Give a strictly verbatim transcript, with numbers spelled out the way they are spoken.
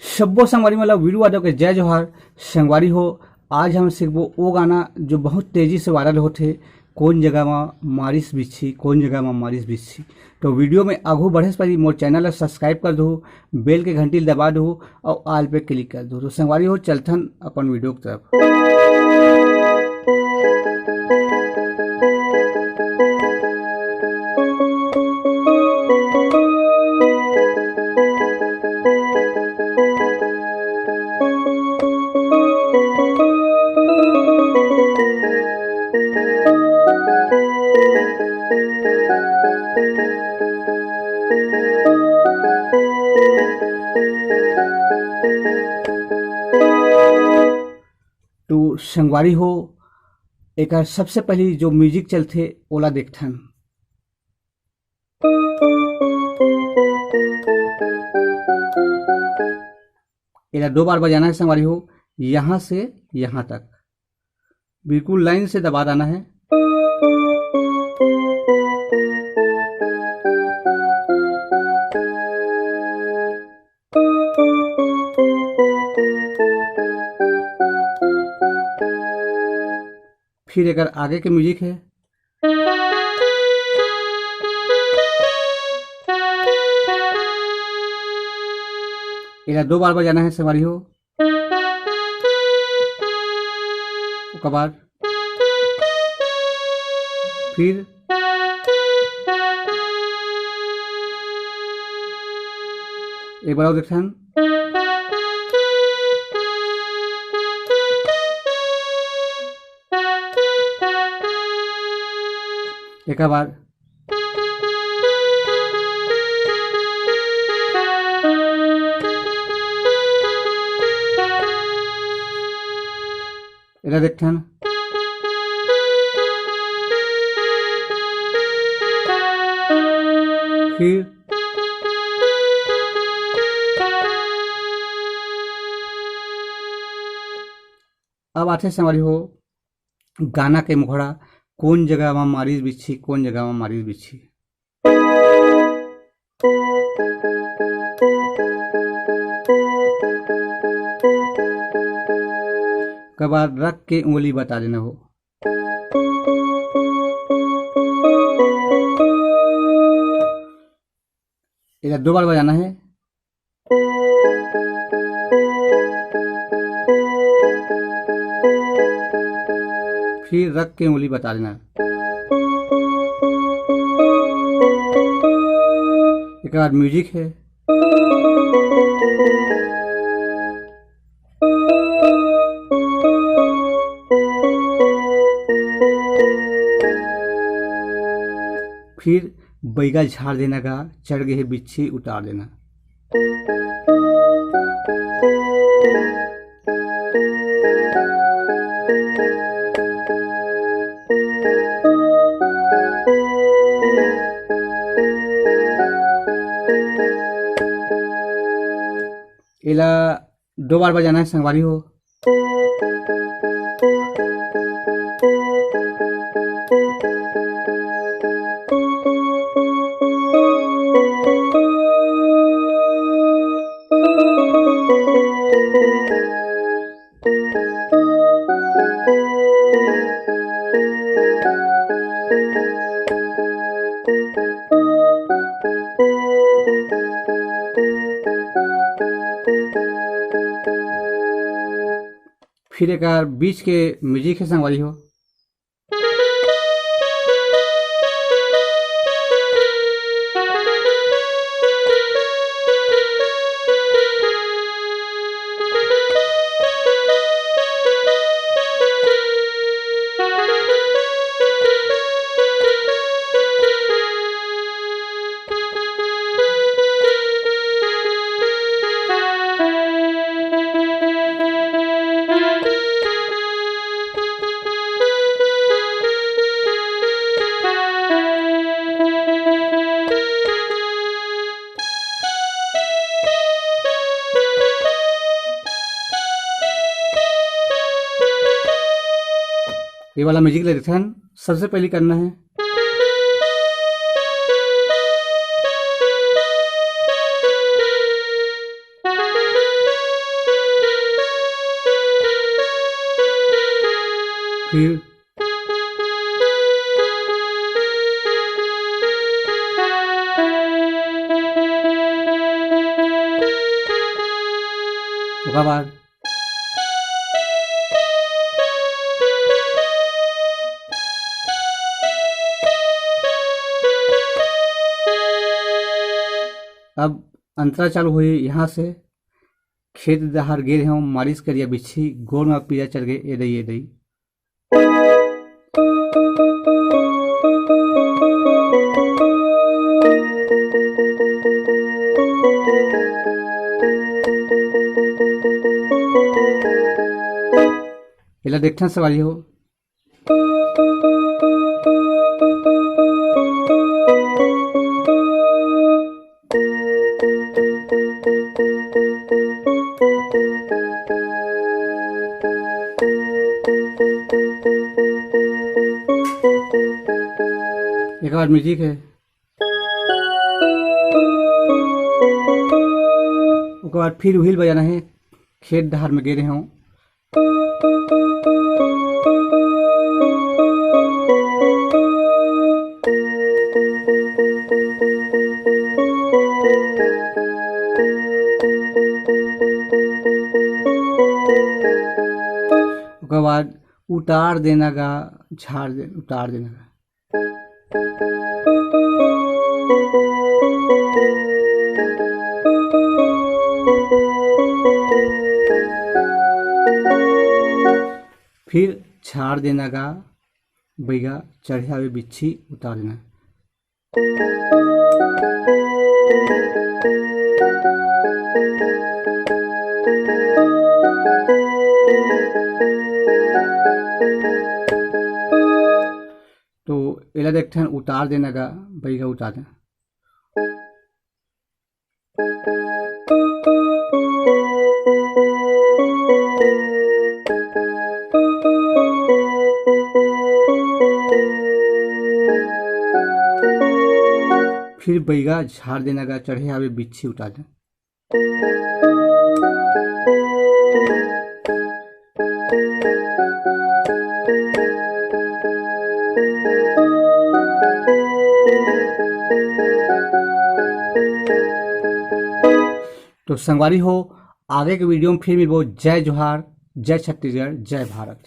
सब्बो संगवारी मन ल वीरू यादव के जय जोहार। संगवारी हो, आज हम सीखबो वो गाना जो बहुत तेजी से वायरल होथे, कोन जगह म मारिस बिच्छी, कोन जगह म मारिस बिच्छी। तो वीडियो में आगू बढ़े से पहले मोर चैनल ल सब्सक्राइब कर दो, बेल के घंटी ल दबा दो और ऑल पे क्लिक कर दो। तो संगवारी हो, चलथन अपन वीडियो की तरफ। तो संगवारी हो, एकर सबसे पहली जो म्यूजिक चलथे, ओला देखथन। एला दो बार बजाना है संगवारी हो, यहाँ से यहाँ तक बिल्कुल लाइन से दबा देना है। फिर एकर आगे के म्यूजिक है, एला दो बार बजाना है संगवारी हो। ओकर बाद फिर एक बार और देखथन। एकर बाद एला देखथन। फिर अब आथे संगवारी हो गाना के मुखड़ा, कोन जगह म मारिस बिच्छी, कोन जगह म मारिस बिच्छी। ओकर बाद रख के उंगली बता देना हो। एला दो बार बजाना है। फिर रख के उंगली बता देना। एक बाद म्यूजिक है। फिर बैगा झाड़ देना का, चढ़ गए बिच्छी उतार देना। एला दो बार बजाना है संगवारी हो। फिर एक बीच के म्यूजिक है संगवारी हो। ये वाला म्यूजिक ले लेते हैं। सबसे पहले करना है, फिर ओकर बाद अब अंतरा चालू होही। यहाँ से खेत डहार गे रेहेंव, मारिस करिया बिच्छी, गोड़ म पीरा चढ़ गे, ए दई, ए दई। एला देखथन संगवारी हो। एक बार म्यूजिक है, ओकर बाद फिर उहिल बजाना है। खेत डहार में गे रेहेंव। ओकर बाद उतार देना गा, झार दे, उतार देना गा। फिर झार देना गा, बइगा चढ़े हावे बिच्छी, उतार देना। तो एला देखथन, उतार देना गा, बइगा उतार देना। फिर बइगा झार देना गा, चढ़े हावे बिच्छी, उतार देना। तो संगवारी हो, आगे के वीडियो में फिर मिलबो। जय जोहार, जय छत्तीसगढ़, जय भारत।